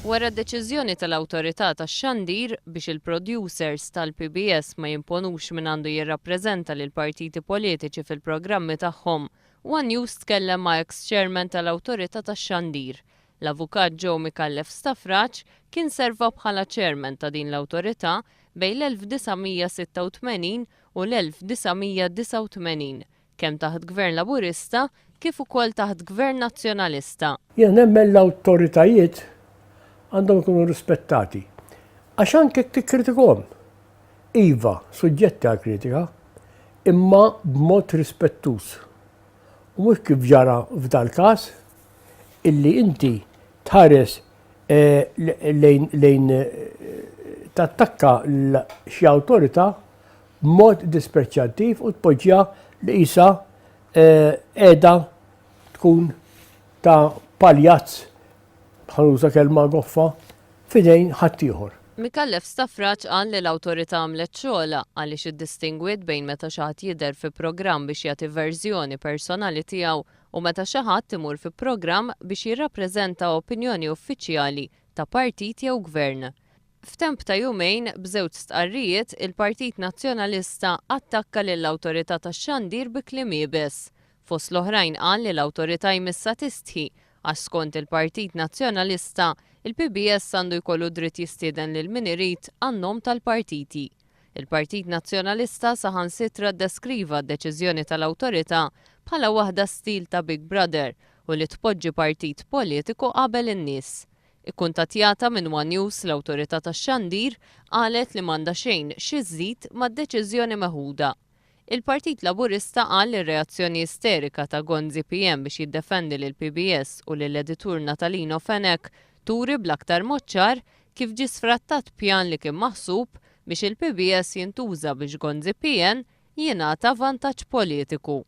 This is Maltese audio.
Wara d-deċiżjoni tal-Awtorità tax-Xandir biex il-producers tal-PBS ma jimponux min għandu jirrappreżenta lill-partiti politiċi fil-programmi tagħhom, one News tkellem ma' eks Chairman tal-Awtorità tax-Xandir. L-Avukat Joe Micallef Stafrace kien serva bħala Chairman ta' din l-awtorità bejn l-1986 u l-1989, kemm taħt Gvern Laburista kif ukoll taħt Gvern Nazzjonalista. Jiena nemmen l-awtoritajiet għandhom ikunu rispettati. Għax anke jekk tikkritikahom, iva, suġġetti għal kritika, imma b'mod rispettuż. U mhux kif ġara f'dal-każ illi inti tħares lejn lejn tattakka xi awtorità b'mod disprezzjattiv u tpoġġiha li qisha qiegħda tkun ta' paljazz, ħa nuża kelma goffa, f'idejn ħaddieħor. Micallef Stafrace qal li l-awtorità għamlet xogħolha għaliex iddistingwiet bejn meta xi ħadd jidher fi programm biex jagħti verżjoni personali tiegħu u meta xi ħadd imur fi programm biex jirrappreżenta opinjoni uffiċjali ta' partit jew gvern. F'temp ta' jumejn, b'żewġ stqarrijiet, il-Partit Nazzjonalista attakka lill-Awtorità tax-Xandir bi kliem iebes. Fost l-oħrajn qal li l-Awtorità jmissha tistħi għax skont il-Partit Nazzjonalista, il-PBS għandu jkollu dritt jistieden lil min irid għan-nom tal-partiti. Il-Partit Nazzjonalista saħansitra ddeskriva d-deċiżjoni tal-Awtorità bħala waħda stil ta' Big Brother u li tpoġġi partit politiku qabel in-nies. Ikkuntattjata minn one News l-Awtorità tax-Xandir qalet li m'għandha xejn xi żżid mad-deċiżjoni meħuda. Il-Partit Laburista qal li r-reazzjoni isterika ta' Gonzi PM biex jiddefendi lill-PBS u lill-editur Natalino Fenech turi bl-aktar mod ċar kif ġie sfrattat pjan li kien maħsub biex il-PBS jintuża biex Gonzi PN jingħata vantaġġ politiku.